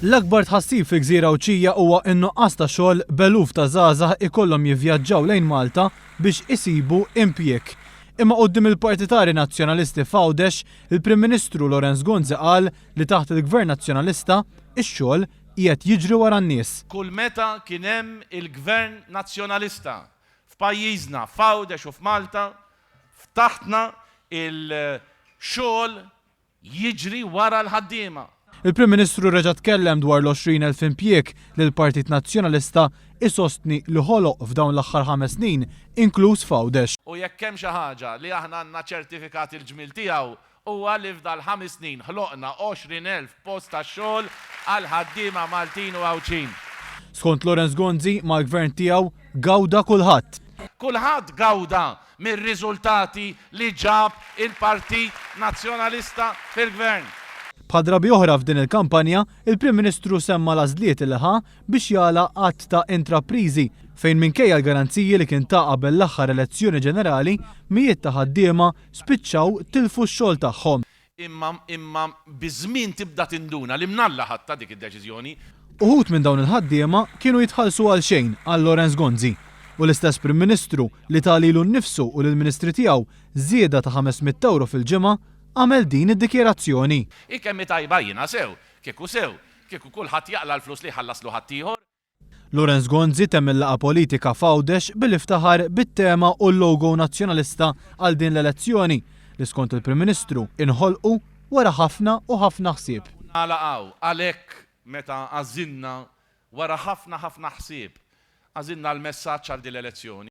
L-akbar tħassib fil-gżira Għawdxija huwa n-nuqqas ta' xogħol b'eluf ta' żgħażagħ ikollhom jivvjaġġaw lejn Malta biex isibu impjieg. Imma quddiem il-partitari Nazzjonalisti f'Għawdex, il-Prim Ministru Lawrence Gonzi qal li taħt il-Gvern Nazzjonalista, ix-xogħol qiegħed jiġri wara n-nies. Kull meta kien hemm il-Gvern Nazzjonalista f'pajjiżna, f'Għawdex u f'Malta, ftaħtna il-xogħol jiġri wara l-ħaddiema. Il-Prim Ministru reġa' tkellem dwar l-20,000 impjieg li l-Partit Nazzjonalista isostni li ħoloq f'dawn l-aħħar ħames snin, inkluż f'Għawdex. U jekk hemm xi ħaġa li aħna għandna ċertifikat il-ġmiel tiegħu huwa li f'dal-ħames snin ħloqna 20,000 post tax-xogħol għall-ħaddiema Maltin u Għawdxin. Skont Lawrence Gonzi, mal-Gvern tiegħu gawda kulħadd. Kulħadd gawda mir-riżultati li ġab il-Partit Nazzjonalista fil-Gvern. Bħal drabi oħra f'din il-kampanja, il-Prim Ministru semma l-għażliet li ħa biex jagħlaq għadd ta' intrapriżi fejn minkejja l-garanziji li kien ta qabel l-aħħar elezzjoni ġenerali, mijiet ta' ħaddiema spiċċaw tilfu x-xogħol tagħhom. Imma, imma biż-żmien tibda tinduna li mnalla ħadtha dik id-deċiżjoni. Uħud minn dawn il-ħaddiema kienu jitħallsu għal xejn, qal Lawrence Gonzi. U l-istess Prim Ministru li ta lilu nnifsu u lill-Ministri tiegħu żieda ta' 500 ewro fil-ġimgħa, għamel din id-dikjarazzjoni. Hi kemm hi tajba jiena sew, kieku sew, kieku kulħadd jaqla' l-flus li jħallaslu ħaddieħor. Lawrence Gonzi temm il-laqgħa politika f'Għawdex billi ftaħar bit-tema u l-logo Nazzjonalista għal din l-elezzjoni li skont il-Prim Ministru inħolqu wara ħafna u ħafna ħsieb. U nagħlaq hawn. Għalhekk meta għażilna wara ħafna ħafna ħsieb, għażilna l-messaġġ għal din l-elezzjoni.